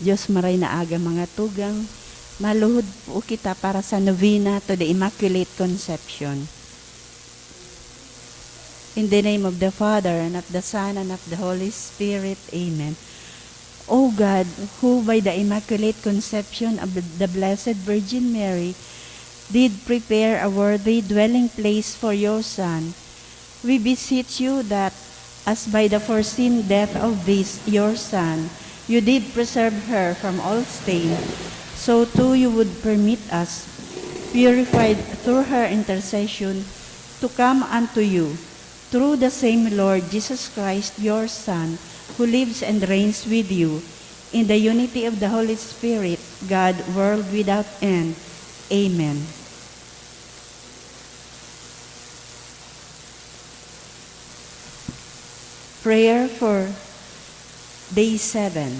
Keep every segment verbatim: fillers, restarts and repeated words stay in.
Diyos, maray na aga, mga tugang, maluhod po kita para sa novena to the Immaculate Conception. In the name of the Father, and of the Son, and of the Holy Spirit. Amen. O God, who by the Immaculate Conception of the Blessed Virgin Mary did prepare a worthy dwelling place for your Son, we beseech you that, as by the foreseen death of this your Son, you did preserve her from all stain, so too you would permit us, purified through her intercession, to come unto you, through the same Lord Jesus Christ, your Son, who lives and reigns with you in the unity of the Holy Spirit, God, world without end. Amen. Prayer for Day seven.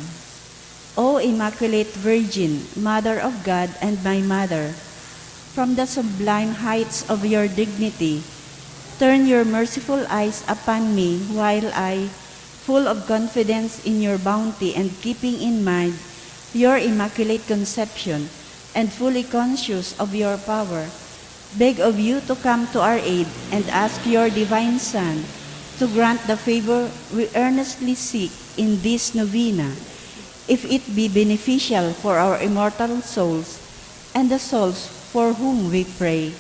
O Immaculate Virgin, Mother of God and my Mother, from the sublime heights of your dignity, turn your merciful eyes upon me while I, full of confidence in your bounty and keeping in mind your Immaculate Conception and fully conscious of your power, beg of you to come to our aid and ask your Divine Son to grant the favor we earnestly seek in this novena, if it be beneficial for our immortal souls and the souls for whom we pray.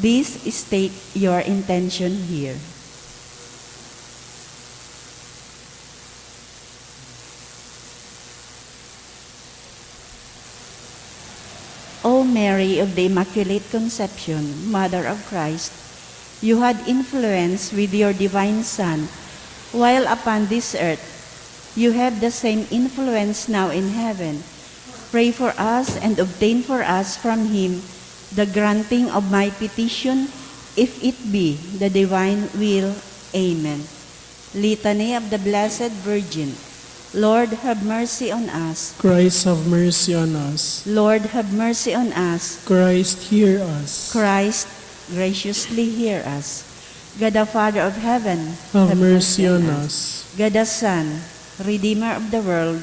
Please state your intention here. O Mary of the Immaculate Conception, Mother of Christ, you had influence with your Divine Son while upon this earth. You have the same influence now in heaven. Pray for us and obtain for us from Him the granting of my petition, if it be the divine will. Amen. Litany of the Blessed Virgin. Lord, have mercy on us. Christ, have mercy on us. Lord, have mercy on us. Christ, hear us. Christ, graciously hear us. God the Father of heaven, have mercy on us. God the Son, Redeemer of the world,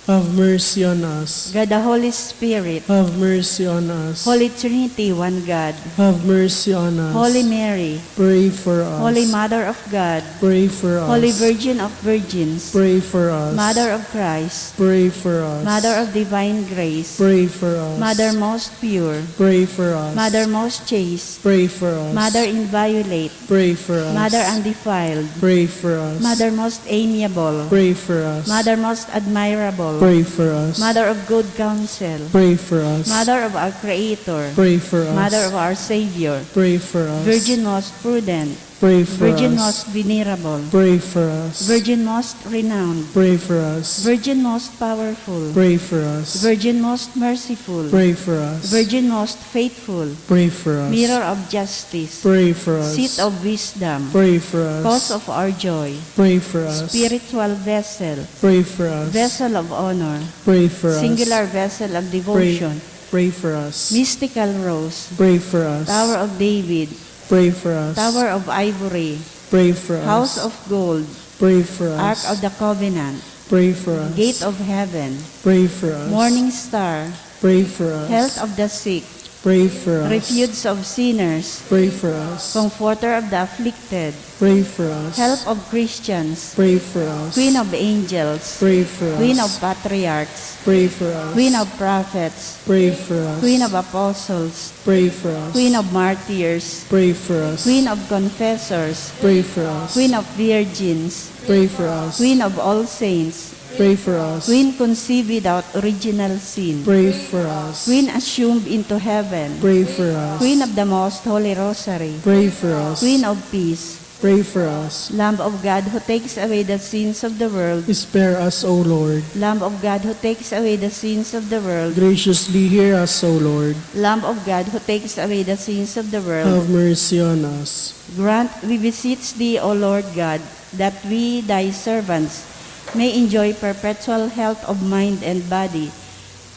have mercy on us. God the Holy Spirit, have mercy on us. Holy Trinity, one God, have mercy on us. Holy Mary, pray for us. Holy Mother of God, pray for us. Holy Virgin of Virgins, pray for us. Mother of Christ, pray for us. Mother of Divine Grace, pray for us. Mother most pure, pray for us. Mother most chaste, pray for us. Mother inviolate, pray for us. Mother undefiled, pray for us. Mother most amiable, pray for us. Mother most admirable, pray for us. Mother of good counsel, pray for us. Mother of our Creator, pray for us. Mother of our Savior, pray for us. Virgin most prudent, pray for us. Virgin most venerable, pray for us. Virgin most renowned, pray for us. Virgin most powerful, pray for us. Virgin most merciful, pray for us. Virgin most faithful, pray for us. Mirror of justice, pray for us. Seat of wisdom, pray for us. Cause of our joy, pray for us. Spiritual vessel, pray for us. Vessel of honor, pray for us. Singular vessel of devotion, pray for us. Mystical rose, pray for us. Tower of David, pray for us. Tower of ivory, pray for us. House of gold, pray for us. Ark of the Covenant, pray for us. Gate of heaven, pray for us. Morning star, pray for us. Health of the sick, pray for us. Refuge of sinners, pray for us. Comforter of the afflicted, pray for us. Help of Christians, pray for us. Queen of angels, pray for us. Queen of patriarchs, pray for us. Queen of prophets, pray for us. Queen of apostles, pray for us. Queen of martyrs, pray for us. Queen of confessors, pray for us. Queen of virgins, pray for us. Queen of all saints, pray for us. Queen conceived without original sin, pray for us. Queen assumed into heaven, pray for us. Queen of the Most Holy Rosary, pray for us. Queen of peace, pray for us. Lamb of God who takes away the sins of the world, spare us, O Lord. Lamb of God who takes away the sins of the world, graciously hear us, O Lord. Lamb of God who takes away the sins of the world, have mercy on us. Grant, we beseech thee, O Lord God, that we, thy servants, may enjoy perpetual health of mind and body,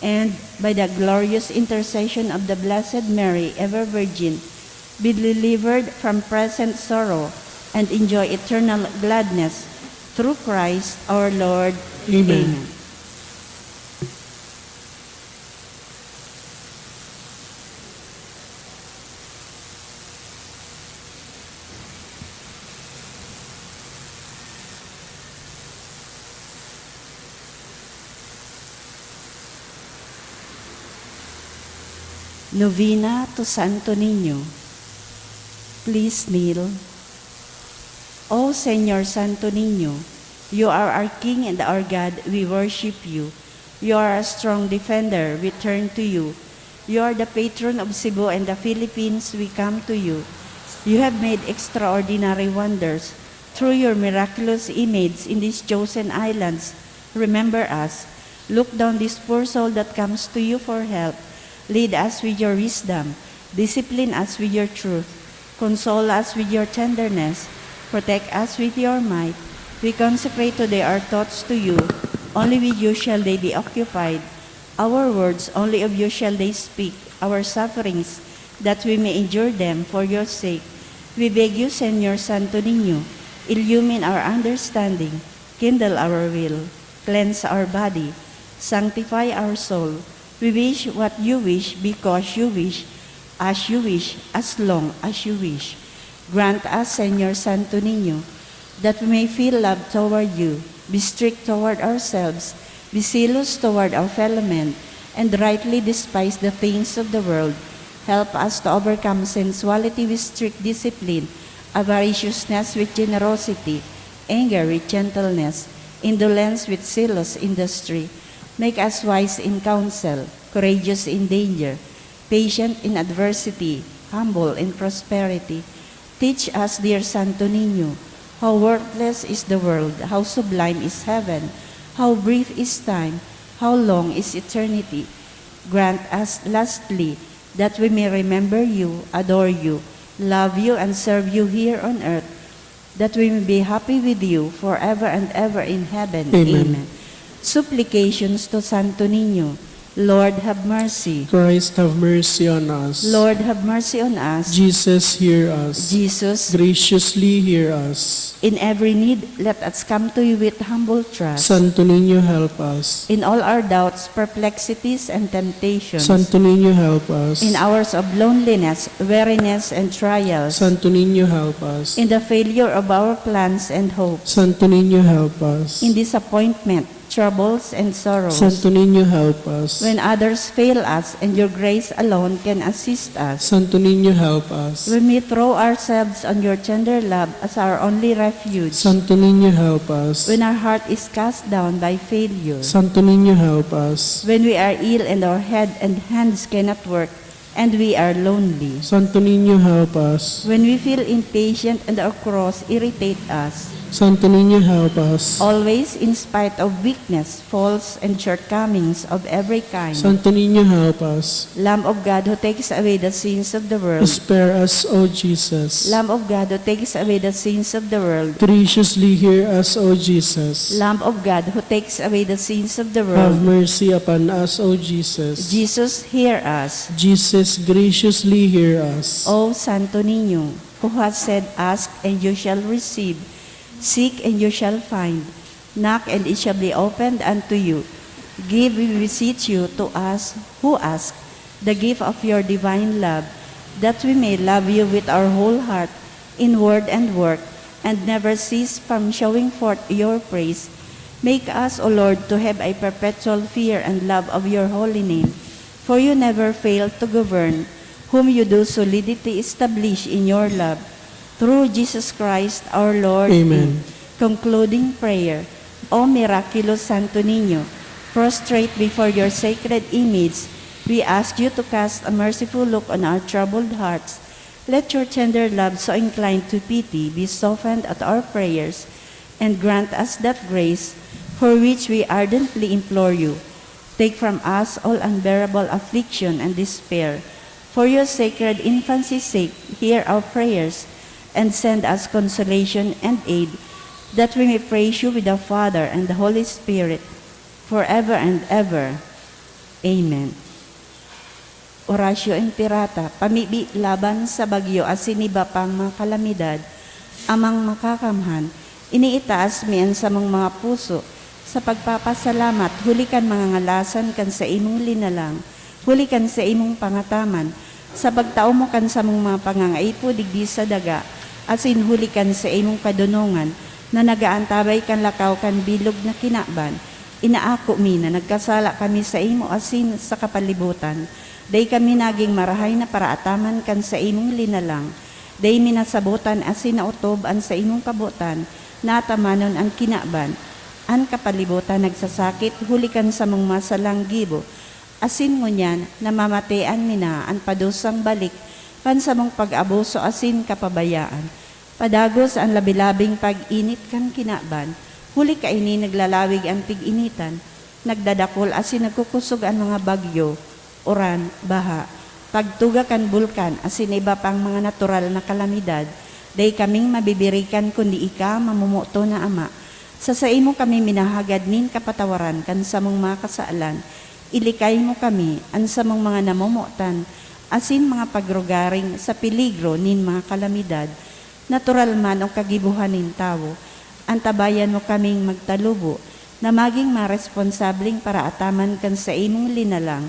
and by the glorious intercession of the Blessed Mary, ever Virgin, be delivered from present sorrow and enjoy eternal gladness through Christ our Lord. Amen. Amen. Novena to Santo Niño. Please kneel. O Señor Santo Niño, you are our King and our God. We worship you. You are a strong defender. We turn to you. You are the patron of Cebu and the Philippines. We come to you. You have made extraordinary wonders through your miraculous image in these chosen islands. Remember us. Look down this poor soul that comes to you for help. Lead us with your wisdom. Discipline us with your truth. Console us with your tenderness. Protect us with your might. We consecrate today our thoughts to you. Only with you shall they be occupied. Our words, only of you shall they speak. Our sufferings, that we may endure them for your sake. We beg you, Señor Santo Niño, illumine our understanding, kindle our will, cleanse our body, sanctify our soul. We wish what you wish, because you wish, as you wish, as long as you wish. Grant us, Señor Santo Niño, that we may feel love toward you, be strict toward ourselves, be zealous toward our fellow men, and rightly despise the things of the world. Help us to overcome sensuality with strict discipline, avariciousness with generosity, anger with gentleness, indolence with zealous industry. Make us wise in counsel, courageous in danger, patient in adversity, humble in prosperity. Teach us, dear Santo Niño, how worthless is the world, how sublime is heaven, how brief is time, how long is eternity. Grant us, lastly, that we may remember you, adore you, love you, and serve you here on earth, that we may be happy with you forever and ever in heaven. Amen. Amen. Supplications to Santo Niño. Lord, have mercy. Christ, have mercy on us. Lord, have mercy on us. Jesus, hear us. Jesus, graciously hear us. In every need, let us come to you with humble trust. Santo Niño, help us. In all our doubts, perplexities, and temptations. Santo Niño, help us. In hours of loneliness, weariness, and trials. Santo Niño, help us. In the failure of our plans and hopes. Santo Niño, help us. In disappointment, troubles, and sorrows. Santo Niño, help us. When others fail us and your grace alone can assist us. Santo Niño, help us. When we throw ourselves on your tender love as our only refuge. Santo Niño, help us. When our heart is cast down by failure. Santo Niño, help us. When we are ill and our head and hands cannot work, and we are lonely. Santo Niño, help us. When we feel impatient and our cross irritate us. Santo Niño, help us. Always, in spite of weakness, faults, and shortcomings of every kind. Santo Niño, help us. Lamb of God who takes away the sins of the world. Spare us, O Jesus. Lamb of God who takes away the sins of the world. Graciously hear us, O Jesus. Lamb of God who takes away the sins of the world. Have mercy upon us, O Jesus. Jesus, hear us. Jesus, graciously hear us. O Santo Niño, who has said, "Ask and you shall receive, seek and you shall find, knock and it shall be opened unto you." Give, we beseech you, to us who ask the gift of your divine love, that we may love you with our whole heart, in word and work, and never cease from showing forth your praise. Make us, O Lord, to have a perpetual fear and love of your holy name, for you never fail to govern whom you do solidity establish in your love. Through Jesus Christ our Lord. Amen. Concluding prayer. O miraculous Santo Niño, prostrate before your sacred image, we ask you to cast a merciful look on our troubled hearts. Let your tender love, so inclined to pity, be softened at our prayers, and grant us that grace for which we ardently implore you. Take from us all unbearable affliction and despair. For your sacred infancy's sake, hear our prayers, and send us consolation and aid, that we may praise you with the Father and the Holy Spirit, forever and ever. Amen. Oratio Imperata, pamibi laban sa bagyo asin iba pang mga kalamidad, Amang Makakamhan, iniitaas mi an samong mga puso sa pagpapasalamat huli kan mga ngalasan kan saimong linalang, huli kan saimong pangataman, sa pagtao mo kan samong mga pangangaipo digdi sa daga, asin huli kan saimong kadonongan na nag-aantabay kan lakaw kan bilog na kinaban. Inaako mi na nagkasala kami saimo asin sa kapalibutan. Dai kami nagin marahay na paraataman kan saimong linalang. Dai mi nasabotan asin naotob an saimong kabotan na atamanon an kinaban, an kapalibotan nagsasakit huli kan samong masalang gibo, asin ngunyan namamatean mi na an padusang balik kan samong pag-abuso asin kapabayaan. Padagos an labi-labing pag-init kan kinaban, huli kaini naglalawig an tig-initan, nagdadakul asin nagkukosog an mga bagyo, uran, baha, pagtuga kan bulkan asin iba pang mga natural na kalamidad. Dai kaming mabibirikan kundi ika, mamomoton na Ama. Sa saimo kami minahagad nin kapatawaran kan samong mga kasalan. Ilikay mo kami, an samong mga namomotan, asin mga pagrugaring sa peligro nin mga kalamidad. Natural man o kagibohan nin tawo, antabayan mo kaming magtalubo na magin maresponsableng paraataman kan saimong linalang,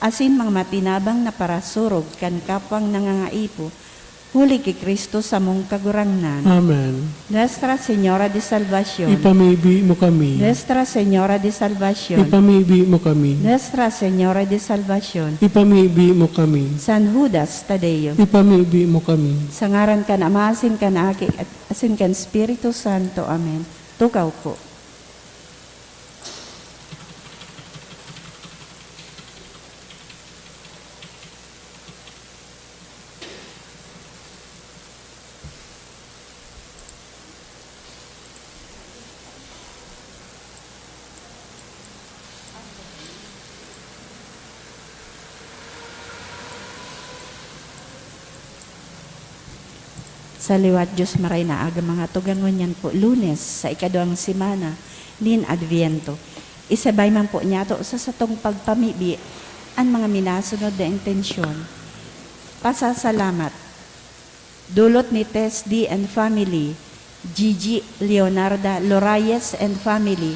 asin mga matinabang na parasurog kan kapwang nangangaipo, huli ki Cristo samong Kagurangnan. Amen. Nuestra Señora de Salvacion. Ipamibi mo kami. Nuestra Señora de Salvacion. Ipamibi mo kami. Nuestra Señora de Salvacion. Ipamibi mo kami. San Judas Tadeo. Ipamibi mo kami. Sa ngaran kan Ama, asin kan Aki, at asin kan Espiritu Santo. Amen. Tukaw po. Sa liwat, Dios maray na aga, mga tugang, ngunyan po Lunes sa ikaduwang semana nin Adviento. Isabay man po niyato sa satong pagpamibi an mga minasunod na intensyon. Pasasalamat. Dulot ni Tess D and family, Gigi Leonarda Lorayes and family,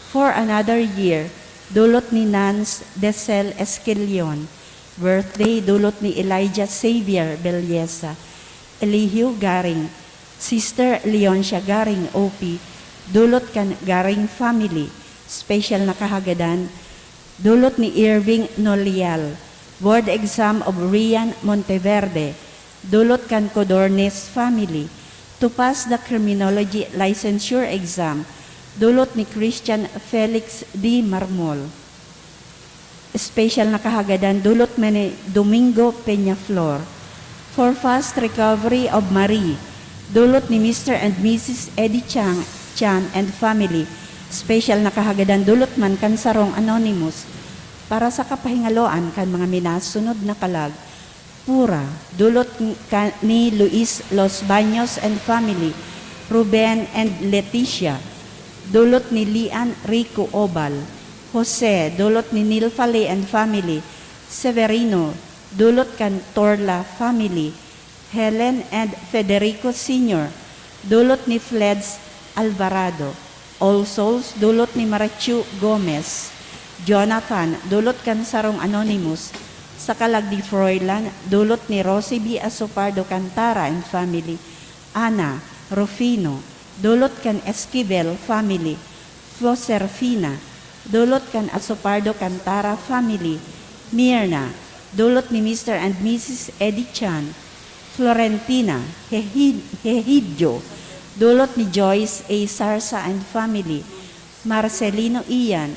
for another year. Dulot ni Nance Desel Esquilion, birthday. Dulot ni Elijah Xavier Belleza, Eligio Garing, Sister Leoncia Garing, O P, dulot kan Garing family. Special na kahagadan, dulot ni Irving Nolial, board exam of Rian Monteverde, dulot kan Codornes family. To pass the criminology licensure exam, dulot ni Christian Felix D Marmol. Special na kahagadan, dulot man ni Domingo Peñaflor. For fast recovery of Marie, dulot ni Mister and Missus Eddie Chang, Chan and family. Special na kahagadan, dulot man kan sarong anonymous. Para sa kapahingaloan kan mga minasunod na kalag, Pura, dulot ni ka-, ni Luis Los Baños and family, Ruben and Leticia, dulot ni Lian Rico Obal, Jose, dulot ni Nilfale and family, Severino, dulot kan Torla family, Helen and Federico Senior, dulot ni Fleds Alvarado, All Souls, dulot ni Marachu Gomez, Jonathan, dulot kan sarong anonymous, sa kalag ni Froilan, dulot ni Rosie B Asopardo Cantara and family, Ana, Rufino, dulot kan Esquivel family, Floserfina, dulot kan Asopardo Cantara family, Mirna, dulot ni Mister and Missus Eddie Chan, Florentina, Hehid-, Hehidjo, dulot ni Joyce A Sarsa and family, Marcelino Ian,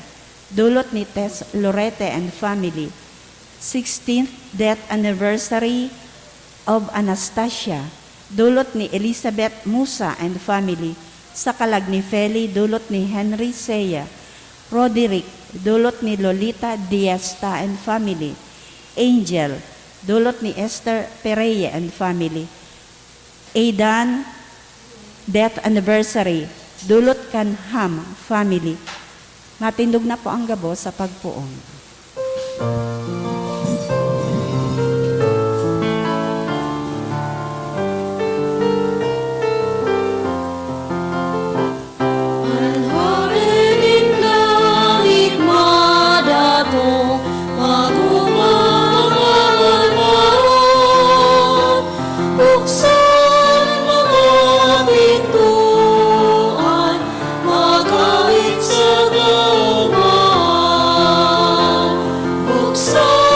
dulot ni Tess Lorete and family, sixteenth death anniversary of Anastasia, dulot ni Elizabeth Musa and family, sa kalag ni Feli, dulot ni Henry Sea, Roderick, dulot ni Lolita Diasta and family, Angel, dulot ni Esther Pereira and family, Aidan, death anniversary, dulot kan Ham family. Matindog na po ang gabos sa pagpoon. An Hari nin langit madato, mag-uma mga kalmawon, buksan mga pintuan, magkawit sa kalmawon, buksan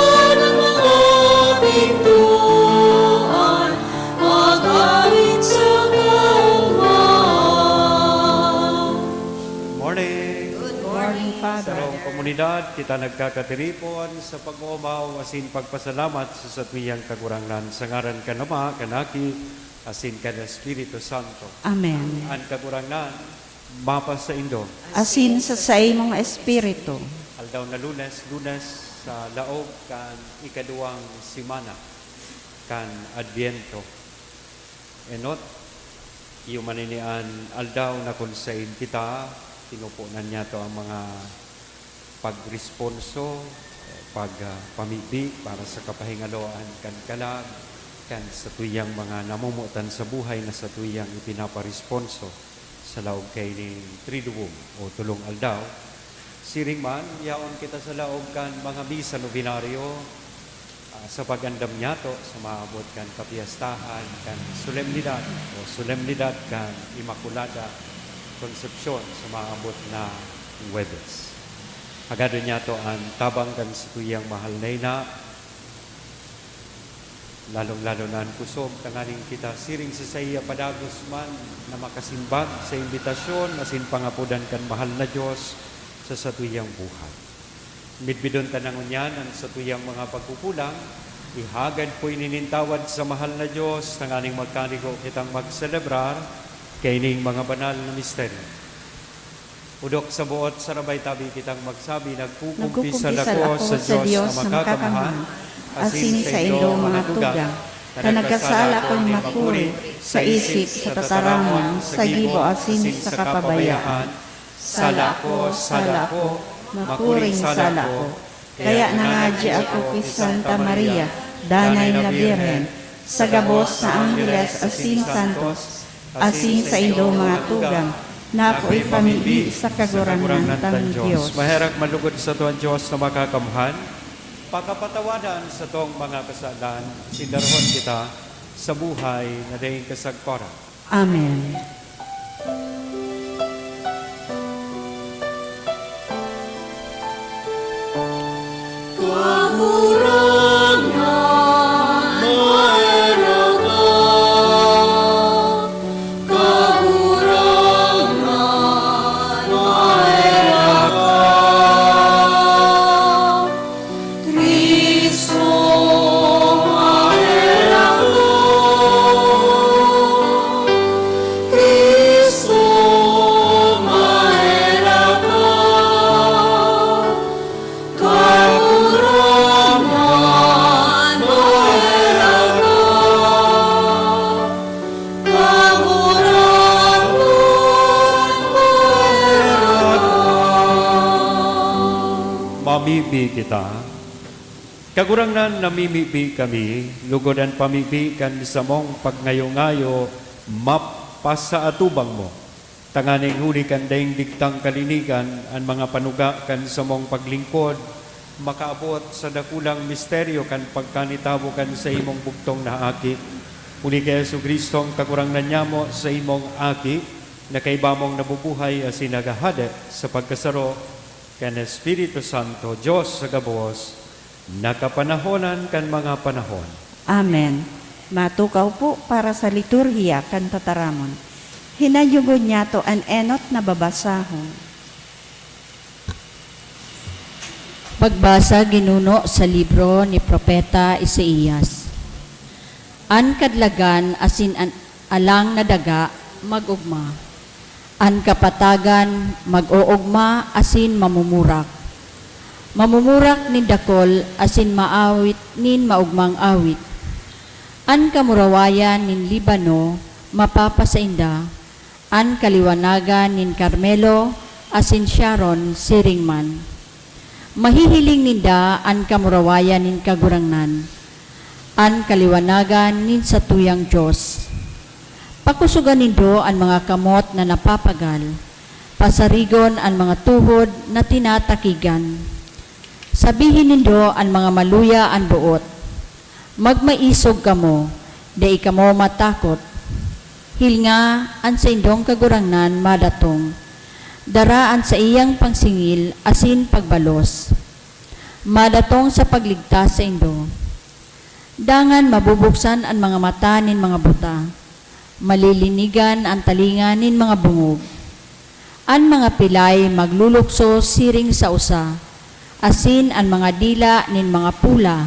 Sarong komunidad, kita nagkakatiripon sa pag-oomaw asin pagpasalamat sa satuyang Kagurangnan, sa ngaran kan Ama, kan Aki, asin kan Espiritu Santo. Amen. An Kagurangnan mapasaindo. Asin sa saimong espiritu. Aldaw na Lunes, Lunes sa laog kan ikaduwang semana kan Adbyento. Enot, iyo man ini an aldaw na kun saen kita tinuponan niyato ang mga pagresponso, pag, ah, pamibi para sa kapahingaloan kan kalag, kan satuyang mga namomotan sa buhay na satuyang ipinaparesponso sa laog kaining Triduum o Tolong Aldaw. Siring man, yaon kita sa laog kan mga misa nobenaryo, ah, sa pag-andam niyato sa maabot kan kapiyastahan kan solemnidad o solemnidad kan Immaculada Concepcion sa maabot na Huwebes. Hagadon niyato an tabang kan satuyang mahal na ina, lalong-lalo na an kusog, tanganing kita siring sa saiya padagos man na makasimbag sa imbitasyon asin pangapodan kan mahal na Dios sa satuyang buhay. Midbidon ta na ngunyan an satuyang mga pagkukulang, ihagad po ini nin tawad sa mahal na Dios, tanganing magkanigo kitang magselebrar kaining mga banal na misteryo. Pudok sa buot sarabay tabi kitang magsabi, nagkukumpisal ako sa Dios na makakamhan, asin saindo mga tugang, ta nagkasala akong makuri sa isip, sa tataramon, sa gibo asin sa kapabayaan. Sala ako, sala ako, makuring sala ako. Kaya nangadyi ako ki Santa Maria, Danay na Birhen, sa gabos na angheles asin santos, asin saindo mga tugang, na ako'y pamibi sa Kagurangnan tang Dios. Maherak manlugod sato an Dios na makakamhan, pakapatawadan satong mga kasalan, sindarohon kita sa buhay na daing kasagparan. Amen. Cristo, maherak ka. Cristo, maherak ka. Kagurangnan, maherak ka. Mamibi kita. Kagurangnan, namimibi kami, lugod an pamibi kan samong pagngayo-ngayo mapasaatubang mo. Tanganing huli kan daing digtang kalinigan an mga panuga kan samong paglingkod, makaabot sa dakulang misteryo kan pagkanitawo kan saimong bugtong na Aki. Huli ki Jesu-Cristo, an Kagurangnan nyamo, saimong Aki, na kaiba mong nabubuhay asin naghahade sa pagkasaro kan Espiritu Santo, Dios sa gabos, na kapanahonan kan mga panahon. Amen. Matukaw po para sa liturhiya kan tataramon. Hinayugon niyato an enot na babasahon. Pagbasa ginuno sa libro ni Propeta Isaias. An kadlagan asin an alang na daga mag-ogma. An kapatagan mag-oogma asin mamumurak. Mamumurak nin dakul asin maawit nin maogmang awit. An kamurawayan nin Libano mapapasainda, an kaliwanagan nin Carmelo asin Sharon siring man. Mahihiling ninda an kamurawayan nin Kagurangnan, an kaliwanagan nin satuyang Dios. Pakusoga nindo an mga kamot na napapagal, pasarigon an mga tuhod na tinatakigan. Sabihi nindo an mga maluya an boot, "Magmaisog kamo, dai kamo matakot. Hilnga, an saindong Kagurangnan madatong. Dara an saiyang pangsingil asin pagbalos. Madatong sa pagligtas saindo. Dangan mabubuksan an mga mata nin mga buta. Malilinigan an talinga nin mga bungog. An mga pilay maglulukso siring sa usa, asin an mga dila nin mga pula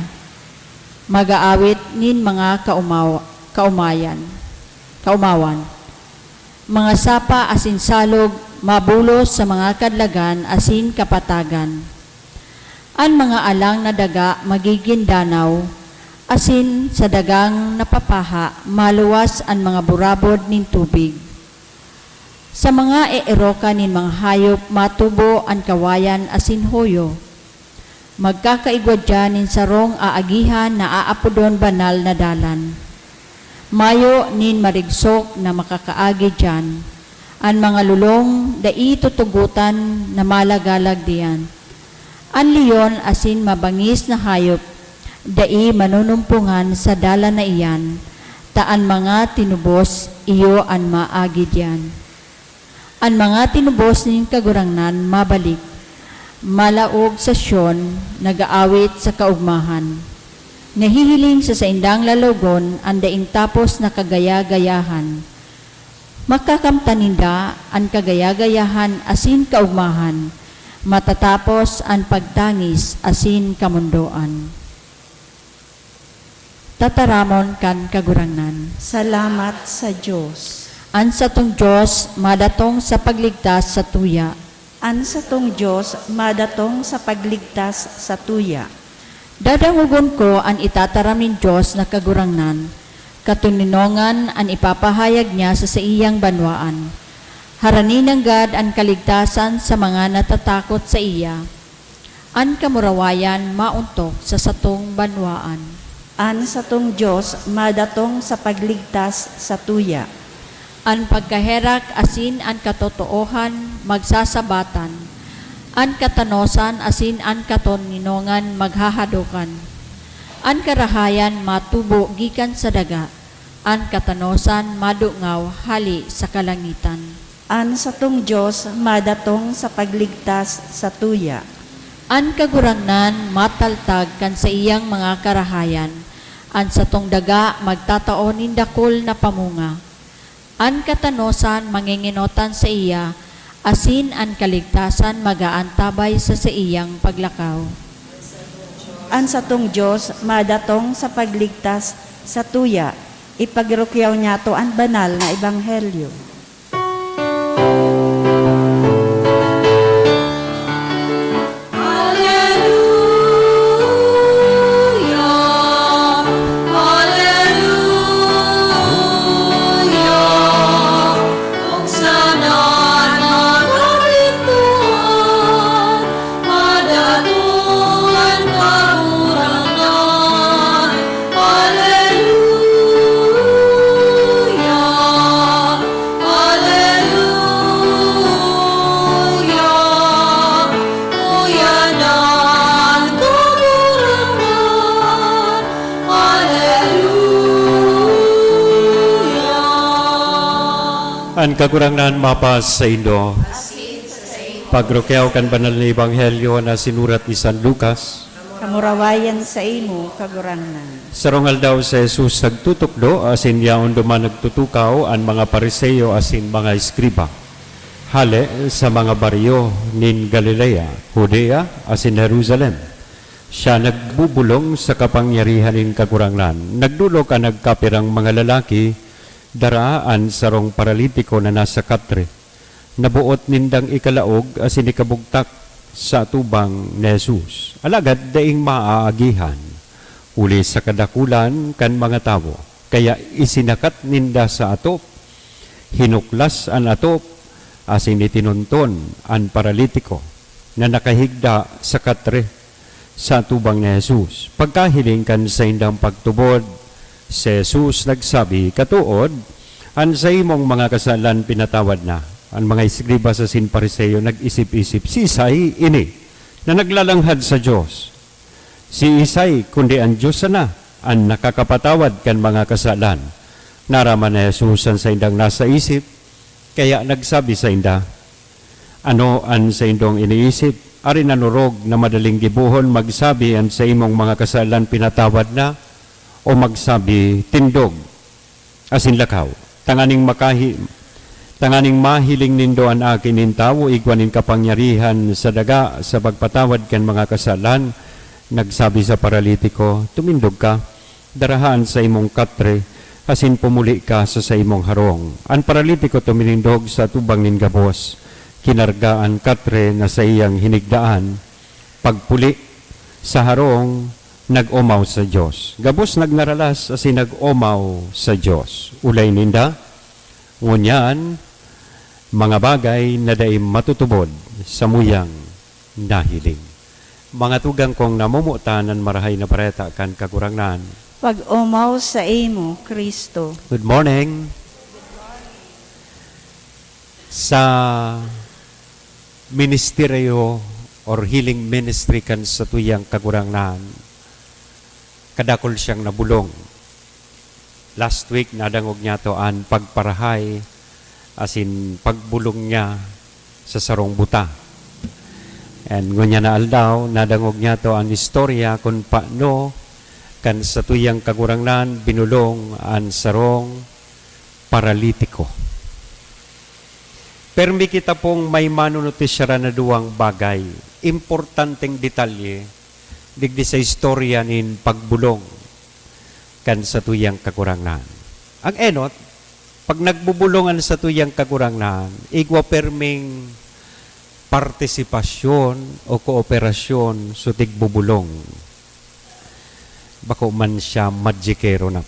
mag-aawit nin mga kaumaw-, kaumayan, kaumawan. Mga sapa asin salog mabulos sa mga kadlagan asin kapatagan. An mga alang na daga magigin danaw, asin sa dagang napapaha maluwas an mga burabod nin tubig. Sa mga eerokan nin mga hayop matubo an kawayan asin hoyo. Magkakaigwa diyan nin sarong aagihan na aapodon Banal na Dalan. Mayo nin marigsok na makakaagi diyan. An mga lolong dai tutugotan na malagalag diyan. An leon asin mabangis na hayop dai manunumpongan sa dalan na iyan, ta an mga tinubos iyo an maagi diyan. An mga tinubos nin Kagurangnan mabalik, malaog sa Sion, nag-aawit sa kaogmahan. Nahihiling sa saindang lalawogon an daing tapos na kagaya-gayahan. Makakamtan ninda an kagaya-gayahan asin kaogmahan, matatapos an pagtangis asin kamondoan. Tataramon kan Kagurangnan. Salamat sa Dios. An satong Dios madatong sa pagligtas sa tuya. An satong Dios madatong sa pagligtas sa tuya. Dadangogon ko an itataram nin Dios na Kagurangnan, katoninongan an ipapahayag niya sa saiyang banwaan. Harani nanggad an kaligtasan sa mga natatakot saiya. An kamurawayan maontok sa satong banwaan. An satong Dios madatong sa pagligtas sa tuya. An pagkaherak asin an katotoohan magsasabatan, an katanosan asin an katoninongan maghahadokan. An karahayan matubo gikan sa daga, an katanosan madungaw hale sa kalangitan. An satong Dios madatong sa pagligtas sa tuya. An Kagurangnan mataltag kan saiyang mga karahayan, an satong daga magtatao nin dakul na pamunga. An katanosan mangingenotan saiya, asin an kaligtasan mag-aantabay sa saiyang paglakaw. An satong Dios madatong sa pagligtas sa tuya. Ipagrukyaw niyato an banal na ebanghelyo. Haleluya! Haleluya! Kung saan ang mga pintuan, madaduan, Kagurangnan. Haleluya! Haleluya! Uyanan ko, Kagurangnan. Haleluya! An Kagurangnan mapasaindo. Asin sa saimo. Pagrukyaw kan Banal na Ebanghelyo na sinurat ni San Lucas. Kamurawayan saimo, Kagurangnan. Sarong aldaw si Jesus nagtutukdo, asin yaon duman nagtutukaw an mga Fariseo asin mga eskriba, hale sa mga baryo nin Galilea, Judea, asin Jerusalem. Siya nagbubolong sa kapangyarihan nin Kagurangnan. Nagdolok an nagkapirang mga lalaki, dara an sarong paralitiko na nasa katre. Naboot nindang ikalaog asin ikabugtak sa atubang ni Jesus. Alagad daing maaagihan, huli sa kadakulan kan mga tawo. Kaya isinakat ninda sa atop, hinuklas an atop, asin itinonton an paralitiko na nakahigda sa katre sa atubang ni Jesus. Pagkahiling kan saindang pagtubod, si Jesus nagsabi, "Katood, an saimong mga kasalan pinatawad na." An mga eskriba asin Fariseo nag-isip-isip, "Siisay ini na naglalanghad sa Dios? Siisay kundi an Dios sana an nakakapatawad kan mga kasalan?" Naraman ni Jesus an saindang nasa isip, kaya nagsabi sainda, "Ano an saindong iniisip? Arin an orog na madaling gibohon, magsabi, 'An saimong mga kasalan pinatawad na,' o magsabi, 'Tindog asin lakaw'? Tanganing makahi-, Tanganing mahiling nindo an Aki nin Tawo igwa nin kapangyarihan sa daga sa pagpatawad kan mga kasalan, nagsabi sa paralitiko, "Tumindog ka, daraha an saimong katre, asin pumuli ka sa saimong harong." An paralitiko tuminindog sa atubang nin gabos, kinarga an katre na saiyang hinigdaan, pagpuli sa harong, nag-omaw sa Dios. Gabos nagngaralas asin nag-omaw sa Dios. Ulay ninda, ngunyan, mga bagay na dai matutubod samuyang nahiling. Mga tugang kong namomotan an Marahay na Bareta kan Kagurangnan. Pag-omaw saimo, Cristo. Good morning. Sa ministeryo or healing ministry kan satuyang Kagurangnan, kadakul siyang nabolong. Last week, nadangog niyato an pagparahay asin pagbolong niya sa sarong buta. And ngunyan na aldaw, nadangog niyato an istorya kun paano kan satuyang Kagurangnan binolong an sarong paralitiko. Permi kita pong may manunotesyaran na duwang bagay, importanteng detalye, digdi sa istorya nin pagbolong kan satuyang Kagurangnan. Ang enot, pag nagbobolong an satuyang Kagurangnan, igwa perming partisipasyon o kooperasyon sa tigbobolong. Bako man siya magikero na,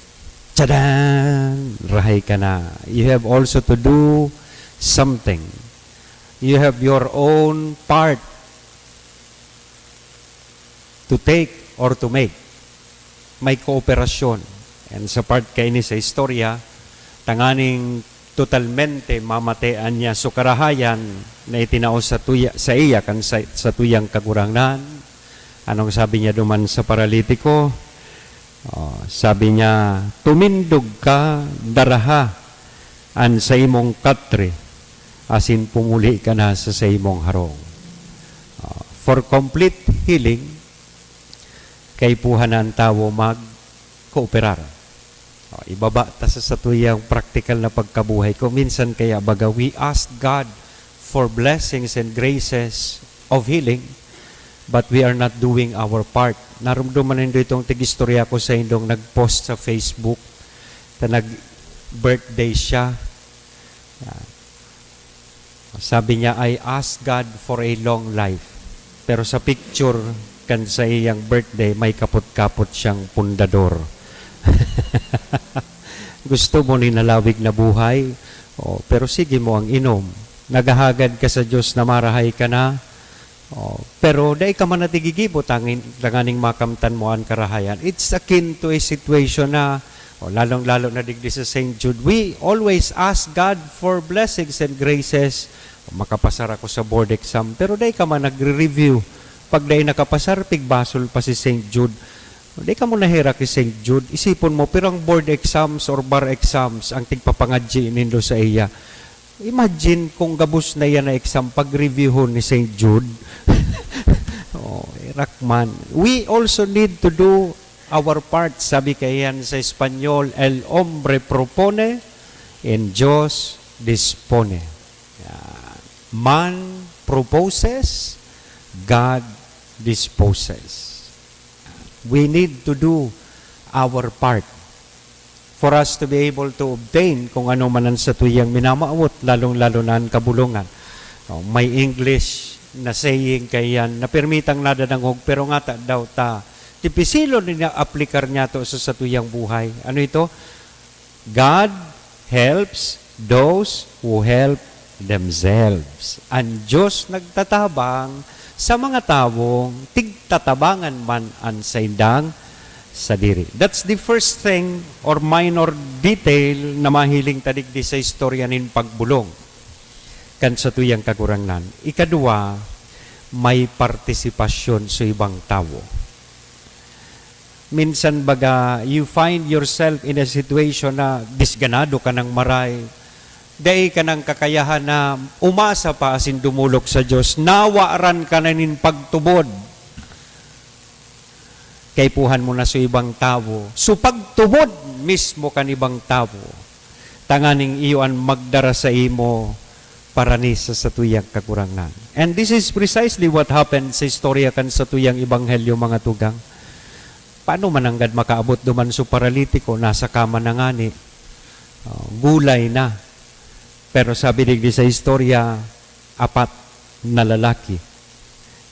"Tsadan! Rahay ka na." You have also to do something. You have your own part to take or to make. May kooperasyon. And sa part kaini sa istorya, tanganing totalmente mamatean niya so karahayan na itinao sa tuya, sa iya kan sa, sa tuyang Kagurangnan. Anong sabi niya duman sa paralitiko? Oh, sabi niya, "Tumindog ka, daraha an saimong katre, asin pumuli ka na sa saimong harong." Oh, for complete healing, kaipuhan na an tawo magkooperar. Oh, ibaba ta sa satuyang praktikal na pagkabuhay. Kung minsan kaya, baga, we ask God for blessings and graces of healing, but we are not doing our part. Narumduman nindo itong tig-istorya ko sa indong nag-post sa Facebook na nag-birthday siya. Yan. Sabi niya, "I ask God for a long life." Pero sa picture kan sa iyang birthday, may kapot-kapot siyang pundador. Gusto mo nin halawig na buhay? Oh, pero sige mo ang inom. Naghahagad ka sa Dios na marahay ka na. Oh, pero dai ka man natigigibo tangin, tanganing makamtan mo an karahayan. It's akin to a situation na, oh, lalong-lalo na digdi sa Saint Jude, we always ask God for blessings and graces. Makapasar ako sa board exam, pero dai ka man nagre-review. Pag dai nakapasar, pigbasol pa si Saint Jude. Dai ka mo naherak ki Saint Jude. Isipon mo, pirang board exams or bar exams ang tigpapangadyi nindo sa iya? Imagine kung gabos na yan na exam, pag-reviewhon ni Saint Jude. Oh, herak man. We also need to do our part. Sabi kaiyan sa Espanyol, "El hombre propone, en Dios dispone." Yan. Man proposes, God disposes. We need to do our part for us to be able to obtain kung ano man ang satuyang minamawot, lalong-lalo na ang kabolongan. Oh, may English na saying kaiyan na pirmitang nadadangog, pero ngata daw ta, dipisilon na aplikar niyato sa satuyang buhay. Ano ito? "God helps those who help themselves." An Dios nagtatabang sa mga tawong tigtatabangan man an saindang sadiri. That's the first thing or minor detail na mahiling ta digdi sa istorya nin pagbolong kan satuyang Kagurangnan. Ikadua, may partisipasyon sa ibang tawo. Minsan baga, you find yourself in a situation na disganado ka nang maray. Dai ka nang kakayahan na umasa pa asin dumolok sa Dios. Nawaran ka na nin pagtubod. Kaipuhan mo na so ibang tawo. So pagtubod mismo kan ibang tawo. tanganing iyo an magdara saimo parani sa satuyang Kagurangnan. And this is precisely what happened sa istorya kan satuyang ebanghelyo, mga tugang. Paano man nanggad makaabot duman so paralitiko? Nasa kama na ngani. Oh, gulay na. Pero sabi digdi sa istorya, apat na lalaki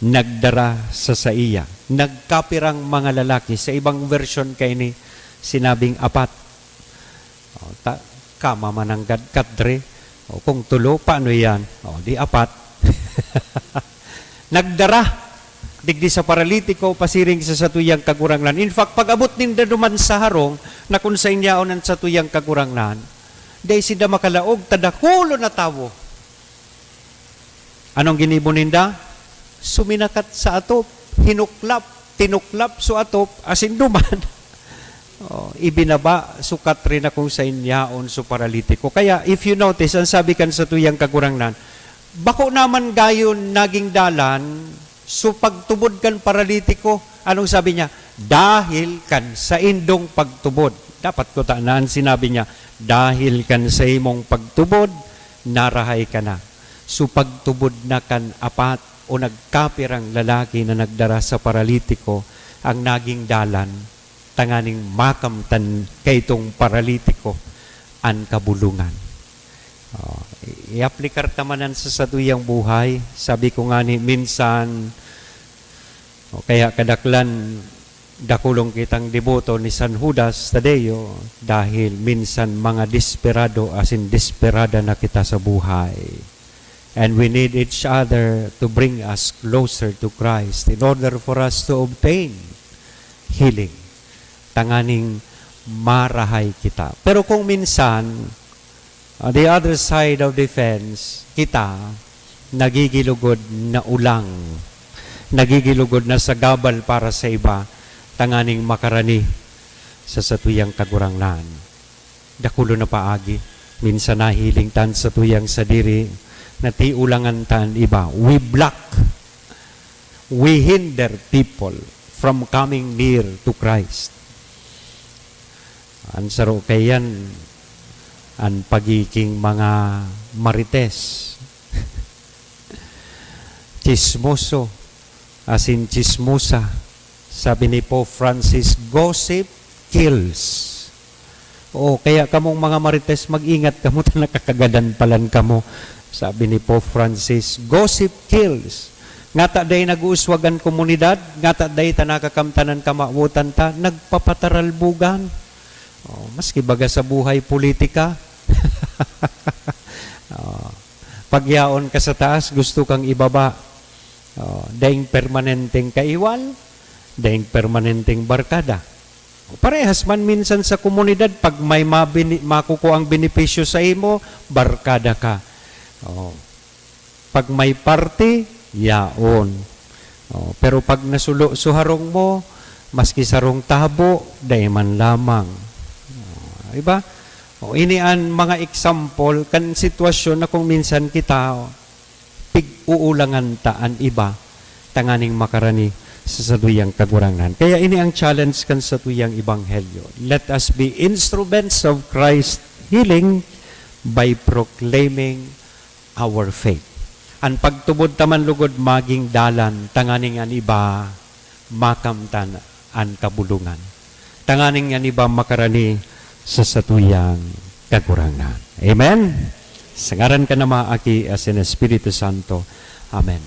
nagdara sa saiya. Nagkapirang mga lalaki. Sa ibang version kaini, sinabing apat. Oh, ta-, kama man nanggad, katre. O, kung tulo, paano yan? O, di apat. Nagdara digdi sa paralitiko pasiring sa satuyang Kagurangnan. In fact, pag-abot ninda duman sa harong na kun saen yaon an satuyang Kagurangnan, dai sinda makalaog ta dakulon na tawo. Anong ginibo ninda? Suminakat sa atop, hinuklap, tinuklap so atop, asin duman. Oh, ibinaba so katre na kun saen yaon so paralitiko. Kaya, if you notice, ang sabi kan satuyang Kagurangnan, bako naman gayon naging dalan so pagtubod kan paralitiko. Anong sabi niya? "Dahil kan saindong pagtubod." Dapat kutana an sinabi niya, "Dahil kan saimong pagtubod, narahay ka na." So, pagtubod na kan apat o nagkapirang lalaki na nagdara sa paralitiko ang naging dalan tanganing makamtan kaitong paralitiko an kabulongan. Oh, i-, i-aplikar ta man yan sa satuyang buhay. Sabi ko ngani, minsan, o kaya kadaklan, dakulon kitang deboto ni San Judas Tadeo dahil minsan mga desperado asin desperada na kita sa buhay. And we need each other to bring us closer to Christ in order for us to obtain healing, tanganing marahay kita. Pero kung minsan, on the other side of the fence, kita nagigilugod na ulang, nagigilugod na sagabal para sa iba, tanganing makarani sa satuyang Kagurangnan. Dakulon na paagi, minsan nahiling ta an satuyang sadiri, natiulangan ta an iba. We block, we hinder people from coming near to Christ. An saro kaiyan, an pagiging mga marites, tsismoso, asin tsismosa. Sabi ni Pope Francis, "Gossip kills." O, kaya kamong mga marites, mag-ingat kamo ta nakakagadan palan kamo. Sabi ni Pope Francis, "Gossip kills." Ngata dai nag-uuswag an komunidad, ngata dai ta nakakamtan an kamawotan ta, nagpapataralbugan. O, maski baga sa buhay politika. O, pagyaon ka sa taas, gusto kang ibaba. O, daing permanenteng kaiwal, daing permanenteng barkada. Parehas man minsan sa komunidad, pag may mabini-, makukuang benepisyo sa imo, barkada ka. O, pag may party, yaon. O, pero pag nasulo so harong mo, maski sarong tabo, dai man lamang. O, di ba? O, ini an mga example kan sitwasyon na kung minsan kita, pig-uulangan ta an iba tanganing makarani sa satuyang Kagurangnan. Kaya ini ang challenge kan satuyang ebanghelyo. Let us be instruments of Christ's healing by proclaiming our faith. An pagtubod ta man lugod magin dalan tanganing an iba makamtan an kabulongan, tanganing an iba makarani sa satuyang Kagurangnan. Amen? Sa ngaran kan Ama, Aki, asin Espiritu Santo. Amen.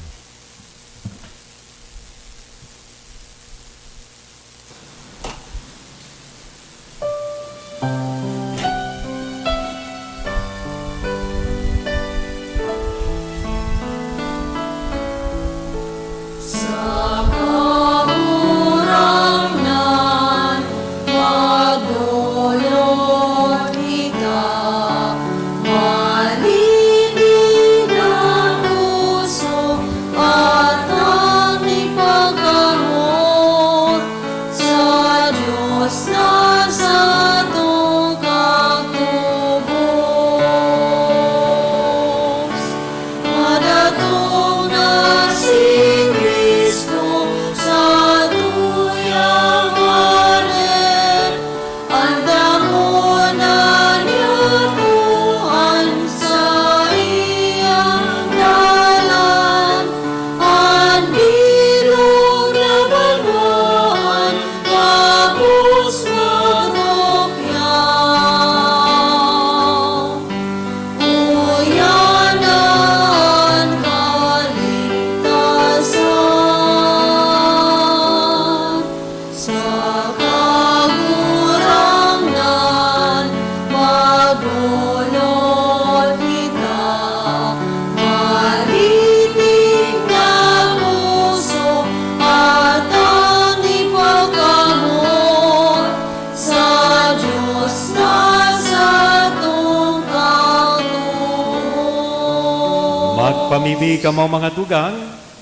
Sa Kagurangnan, magdolok kita, malinig na puso, Magpamibi kamo, mga tugang,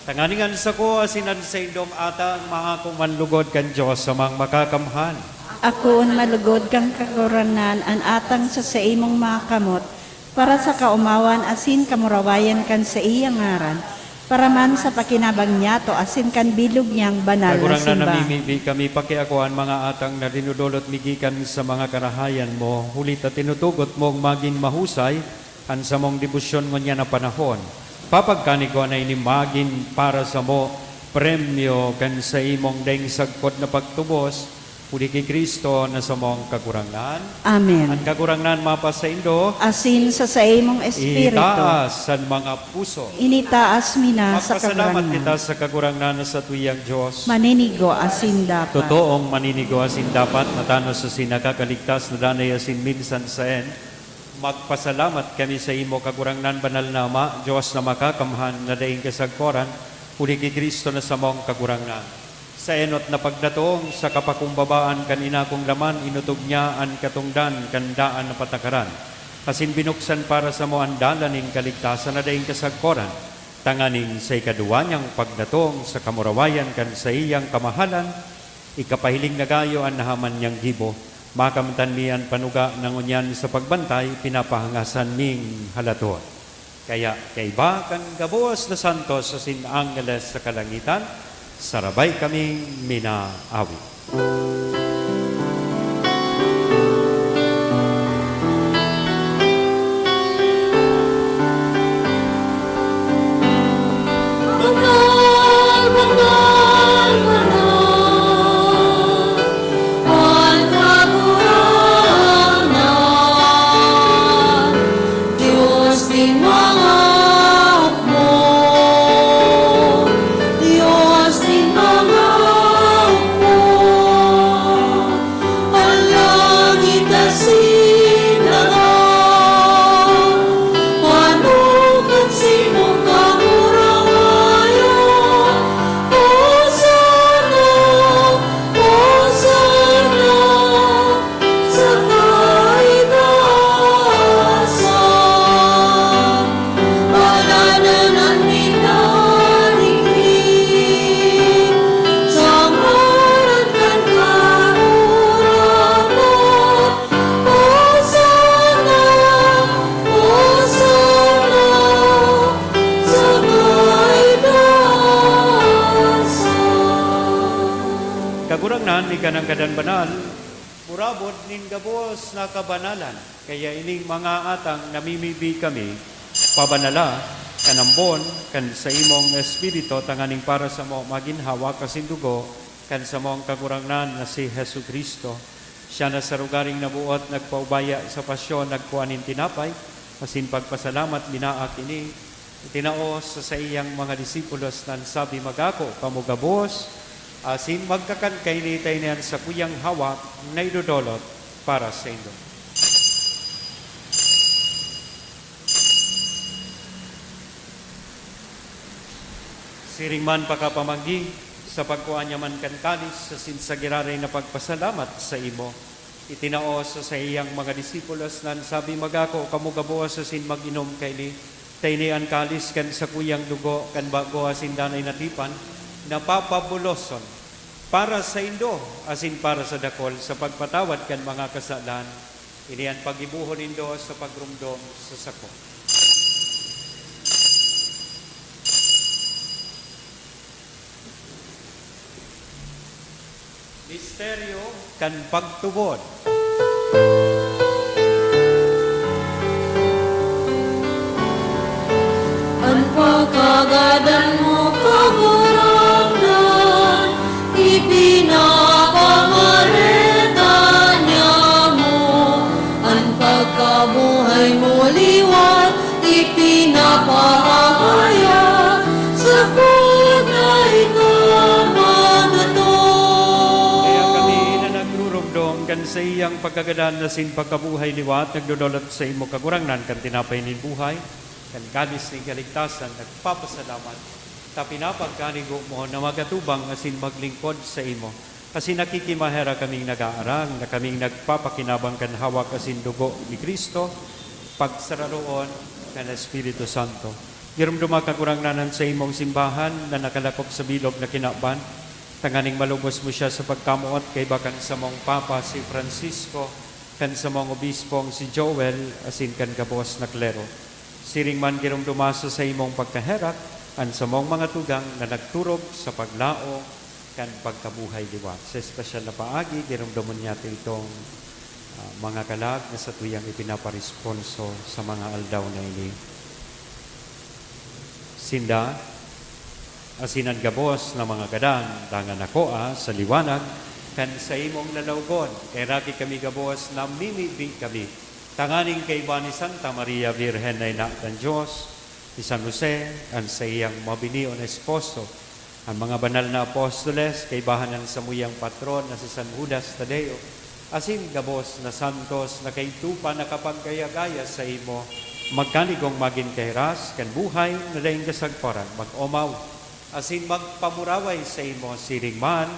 tanganing an sako asin an saindong atang maako man lugod kan Dios Amang Makakamhan. Akoon malugod kan Kagurangnan an atang sa saimong mga kamot, para sa kaomawan asin kamurawayan kan saiyang ngaran, para man sa pakinabang niyato asin kan bilog niyang banal na Kagurangnan, simbahan. Namimibi kami, pakiakoa an mga atang na dinodolot mi gikan sa mga karahayan mo, huli ta tinutugot mong magin mahusay an samong debosyon ngunyan na panahon. Papagkanigoan na ini magin para samo premyo kan saimong daing sagkod na pagtubos, huli ki Cristo na samong Kagurangnan. Amen. An Kagurangnan mapasaindo. Asin sa saimong espiritu. Itaas an mga puso. Initaas mi na sa Magpasalamat Kagurangnan. Kita sa Kagurangnan na satuyang Dios. Maninigo asin dapat. Totoong maninigo asin dapat, matanos asin nakakaligtas na danay asin minsan saen. Magpasalamat kami saimo, Kagurangnan, Banal na Ama, Dios na Makakamhan, na daing kasagkoran, huli ki Cristo na samong Kagurangnan. Sa enot na pagdatong, sa kapakumbabaan kan inakong laman, inutog niya an katongdan kan daan na patakaran, asin binuksan para samo an dalan nin kaligtasan na daing kasagkoran, tanganing sa ikaduwa niyang pagdatong, sa kamurawayan kan saiyang kamahalan, ikapahiling na gayo an nahaman niyang gibo. Makamtan mi an panuga na ngunyan sa pagbantay, pinapahangasan ming halaton. Kaya, kaiba kan gabos na santos asin angheles sa kalangitan, sarabay kaming minaawit. Banal, banal, banal, an Kagurangnan, Dios nin mga hukbo, Dios nin mga hukbo. An langit asin daga, pano kan simong kamurawayan. Hosana, Hosana sa kaitaasan. Banal na an minarigit sa ngaran kan Kagurangnan. Hosana, Hosana sa kaitaasan. Kagurangnan, ika an gadan banal, murabod nin gabos na kabanalan. Kaya ining mga atang namimibi kami, pabanala kan ambon kan saimong Espiritu, tanganing para samo magin hawak asin dugo kan samong Kagurangnan na si Jesu-Cristo. Siya na sa rogaring naboot nagpaubaya sa pasyon, nagkua nin tinapay, asin pagpasalamat, binaak ini, itinao sa saiyang mga disipulos, na nagsabi, "Mag-ako kamo gabos, asin magkakan kaini ta ini an sakuyang hawak na idodolot para saindo." Siring man pakapamanggi, sa pagkua niya man kan kalis, asin sa giraray na pagpasalamat saimo, itinao sa saiyang mga disipulos, na nagsabi, "Mag-ako kamo gabos asin mag-inom kaini, ta ini an kalis kan sakuyang dugo kan bago asin danay na tipan, na papabuloson para saindo asin para sa dakol sa pagpatawad kan mga kasalan. Ini an paggibohon nindo sa pagromdom sa sako." Misteryo kan pagtubod. An pagkagadan mo, Kagurangnan, ipinapamareta niamo. An pagkabuhay mo liwat ipinapahayag, sakog na ika magaton. Kaya kami na nagruromdom kan saiyang pagkagadan asin pagkabuhay liwat, nagdodolot saimo, Kagurangnan, kan tinapay nin buhay, kan kalis nin kaligtasan, nagpapasalamat, ta pinapagkanigo mo na magatubang asin maglingkod saimo. Asin nakikimaherak kaming nag-aarang na kaming nagpapakinabang kan hawak asin dugo ni Cristo, pagsararoon kan Espiritu Santo. Giromdoma, Kagurangnan, an saimong simbahan na nakalakop sa bilog na kinaban, tanganing malubos mo siya sa pagkamoot kaiba kan samong Papa, si Francisco, kan samong Obispong si Joel, asin kan gabos na klero. Siring man, giromdoma sa saimong pagkaherak an samong mga tugang na nagturog sa paglaom kan pagkabuhay liwat. Sa espesyal na paagi, giromdomon niya itong, ah, mga kalag na satuyang ipinaparesponso sa mga aldaw na ini. Sinda, asin an gabos na mga gadan, dangan ako, ah, sa liwanag kan saimong lalawgon, kaheraki kami gabos na mimibi kami, tanganing kaiba ni Santa Maria Birhen na ina kan Dios, ni San Jose, an saiyang mabinion na esposo, an mga banal na apostoles, kaibahan an samuyang patron na si San Judas Tadeo, asin gabos na santos na kaidto pa nakapagkaya-gaya saimo, magkanigong magin kahiras kan buhay na daing kasagparan, mag-omaw asin magpamuraway saimo siring man,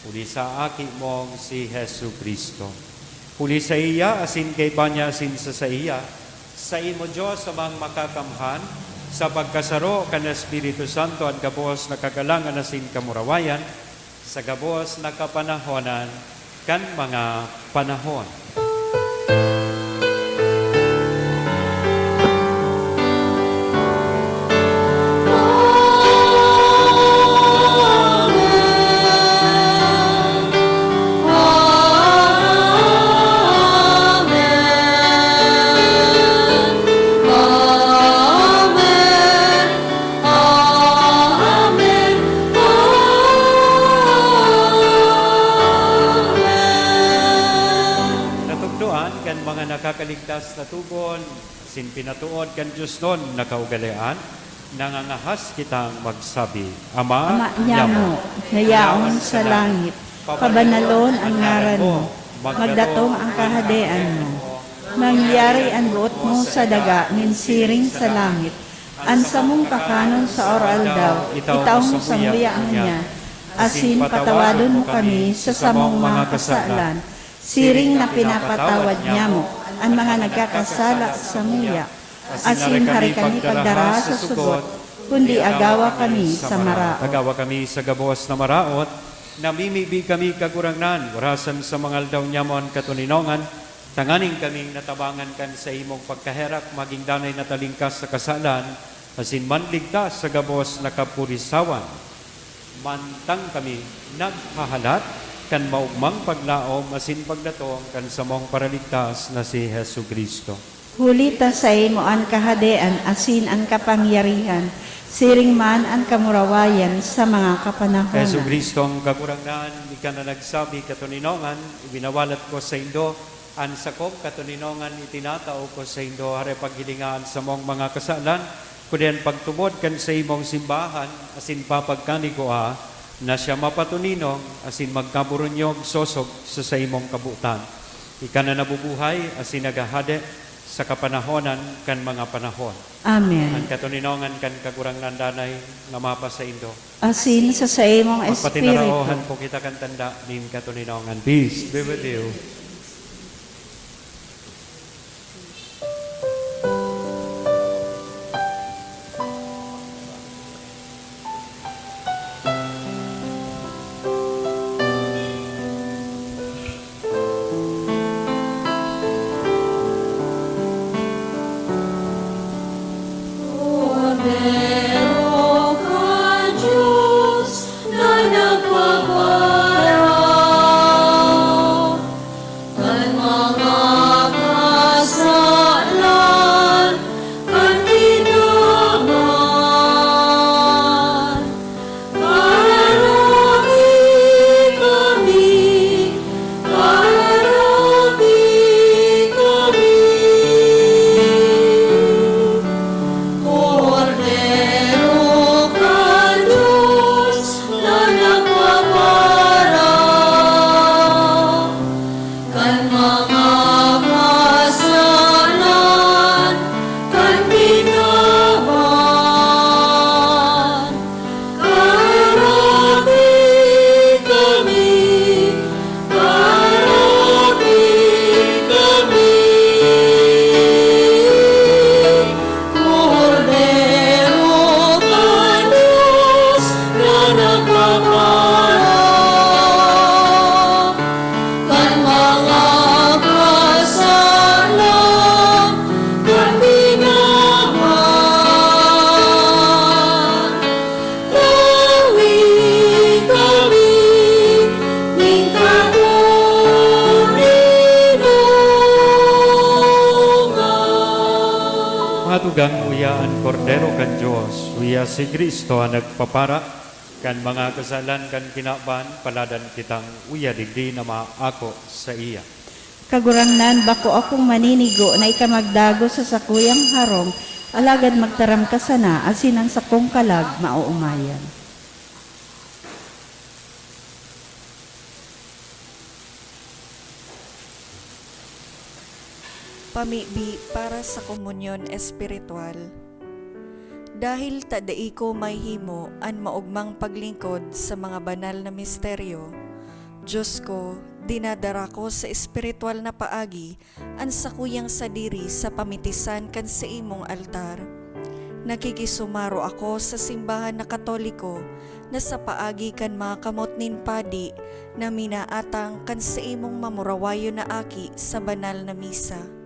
huli sa Aki mong si Jesu-Cristo. Huli saiya, asin kaiba niya, asin sa saiya, saimo, Dios Amang Makakamhan, sa pagkasaro kan Espiritu Santo, an gabos na kagalangan asin kamurawayan, sa gabos na kapanahonan kan mga panahon. Natukdoan kan mga nakakaligtas na tugon, asin pinatood kan diosnon na kaugalean, nangangahas kitang magsabi, Ama, Ama nyamo, na yaon sa langit, pabanalon an ngaran mo, magdatong an kahadean mo, mangyari an boot mo sa daga nin siring sa langit. An samong kakanon sa aroaldaw, itao mo samuya ngunyan, asin patawadon mo kami sa samong mga kasalan, siring na pinapatawad nyamo an mga nagkakasala samuya. Asin hari kami pagdara sa sugot, kundi agawa kami sa maraot. Agawa kami sa gabos na maraot, namimibi kami, Kagurangnan, orasan sa mga aldaw nyamo an katoninongan, tanganing kaming natabangan kan saimong pagkaherak, magin danay na talingkas sa kasalan, asin manligtas sa gabos na kapurisawan. Mantang kami naghahalat kan maogmang paglaom asin pagdatong kan samong Paraligtas na si Jesu-Cristo. Huli ta saimo an kahadean asin an kapangyarihan, siring man an kamurawayan sa mga kapanahonan. Jesu-Cristo, ang Kagurangnan, ika na nagsabi, "Katoninongan, ibinawalat ko saindo an sakong katoninongan, itinatao ko saindo." Hare, paghilinga an samong mga kasalan, kundi an pagtubod kan saimong simbahan, asin papagkanigua na siya mapatoninong asin magkaburunyog sosog sa saimong kabotan. Ika na nabubuhay asin naghahade sa kapanahonan kan mga panahon. Amen. An katoninongan kan Kagurangnan danay nga mapasaindo. Asin sa saimong espiritu. Magpatinaraohan po kita kan tanda nin katoninongan. Peace be with you. Kordero kan Dios na nagpapara kan mga kasalan kan tinaman. Kararabi kami, kararabi kami. Kordero Tugang, uya an Kordero kan Dios, uya si Cristo an nagpapara kan mga kasalan kan kinaban, paladan kitang uya digdi na maako saiya. Kagurangnan, bako akong maninigo na ika magdagos sa sakuyang harong, alagad magtaram ka sana asin an sakong kalag maoomayan. Pamibi para sa komunyon espiritual. Dahil ta dai ko mahihimo an maogmang paglingkod sa mga banal na misteryo, Dios ko, dinadara ko sa espiritual na paagi an sakuyang sadiri sa pamitisan kan saimong altar. Nakikisumaro ako sa simbahan na Katoliko na sa paagi kan mga kamot nin padi na minaatang kan saimong mamurawayon na aki sa banal na misa.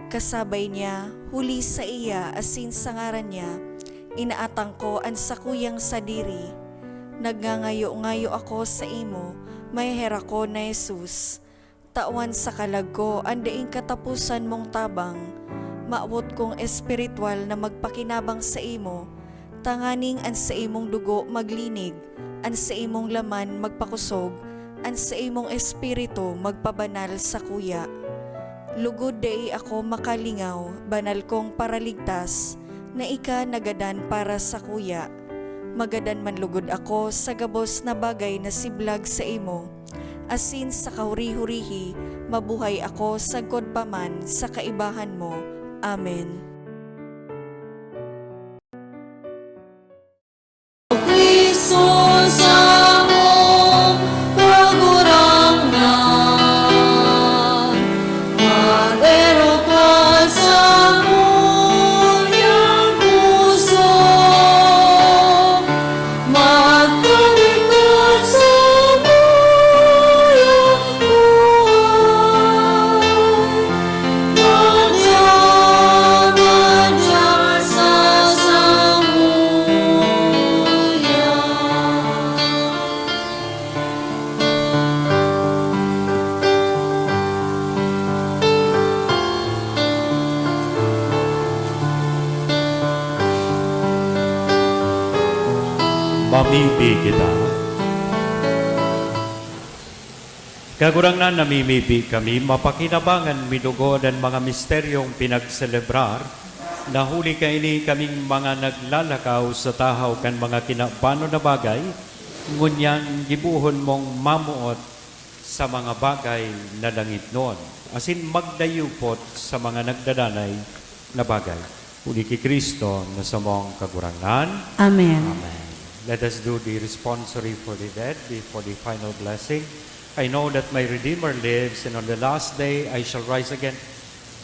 Kasabay niya, huli saiya asin sa ngaran niya, inaatang ko an sakuyang sadiri. Nagngangayo-ngayo ako saimo, maheherakon na Jesus. Tawan sa kalag ko an daing kataposan mong tabang. Mawot kong espiritual na magpakinabang saimo, tanganing an saimong dugo maglinig, an saimong laman magpakosog, an saimong espiritu magpabanal sakuya. Lugod dai ako makalingaw, banal kong Paraligtas, na ika nagadan para sakuya. Magadan man lugod ako sa gabos na bagay na siblag saimo, asin sa kahuri-hurihi, mabuhay ako sagkod pa man sa kaibahan mo. Amen. Cristo, samong Kagurangnan, magdero pa samuyang puso, magkaligtas sa tuyang buhay, madya, madya sa samuya. Mamibi kita. Kagurangnan, namimibi kami, mapakinabangan mi lugod an mga misteryong pinagselebrar, na huli kaini kaming mga naglalakaw sa tahaw kan mga kinabanon na bagay, ngunyan gibohon mong mamoot sa mga bagay na langitnon, asin magdayupot sa mga nagdadanay na bagay. Huli ki Cristo na samong Kagurangnan. Amen. Amen. Let us do the responsory for the dead before the final blessing. I know that my Redeemer lives, and on the last day I shall rise again.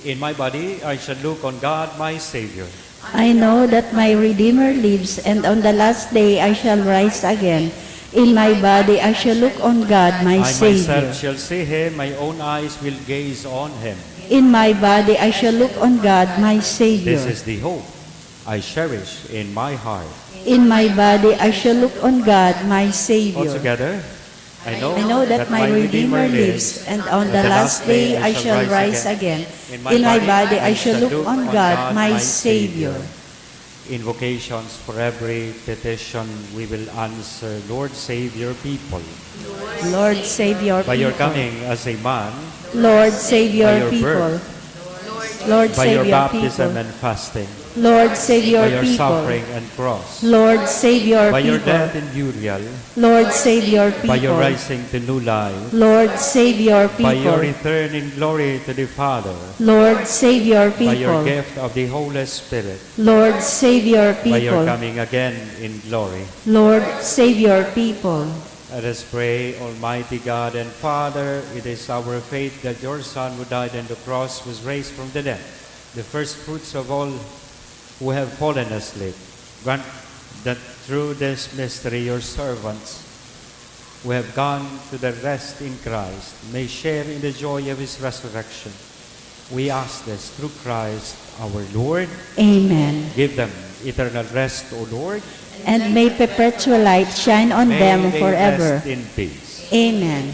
In my body I shall look on God my Savior. I know that my Redeemer lives, and on the last day I shall rise again. In my body I shall look on God my I Savior. Myself shall see him, my own eyes will gaze on him. In my body I shall look on God my Savior. This is the hope I cherish in my heart. In my body I shall look on God my Savior. All together, I know, I know that, that my Redeemer lives, and on the last day I shall rise again. In my body I shall look on God my Savior. Invocations for every petition we will answer. Lord, save your people. Lord, save your people. By your coming as a man, Lord, save your people. Lord, save your people. By your baptism and fasting. Lord, save your people. By your suffering and cross. Lord, save your people. By your death and burial. Lord, save your people. By your rising to new life. Lord, save your people. By your return in glory to the Father. Lord, save your people. By your gift of the Holy Spirit. Lord, save your people. By your coming again in glory. Lord, save your people. Let us pray. Almighty God and Father, it is our faith that your Son who died on the cross was raised from the dead, the first fruits of all who have fallen asleep. Grant that through this mystery your servants who have gone to their rest in Christ may share in the joy of his resurrection. We ask this through Christ our Lord. Amen. Give them eternal rest, O Lord. And may perpetual light shine on them forever. May they rest in peace. Amen.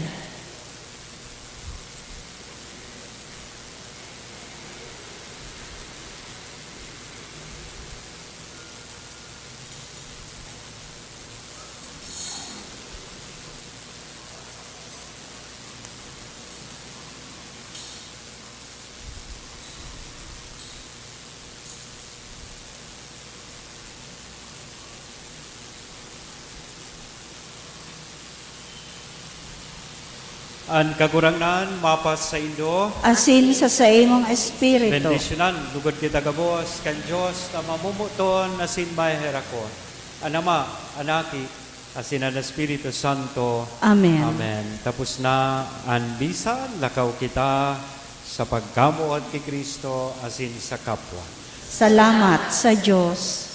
An Kagurangnan mapasaindo. Asin sa saimong espiritu. Bendisyonan lugod kita gabos kan Dios na mamomoton asin maheherakon, an Ama, an Aki, asin an Espiritu Santo. Amen. Amen. Tapos na an misa, lakaw kita sa pagkamuhat ki Cristo asin sa kapwa. Salamat sa Dios.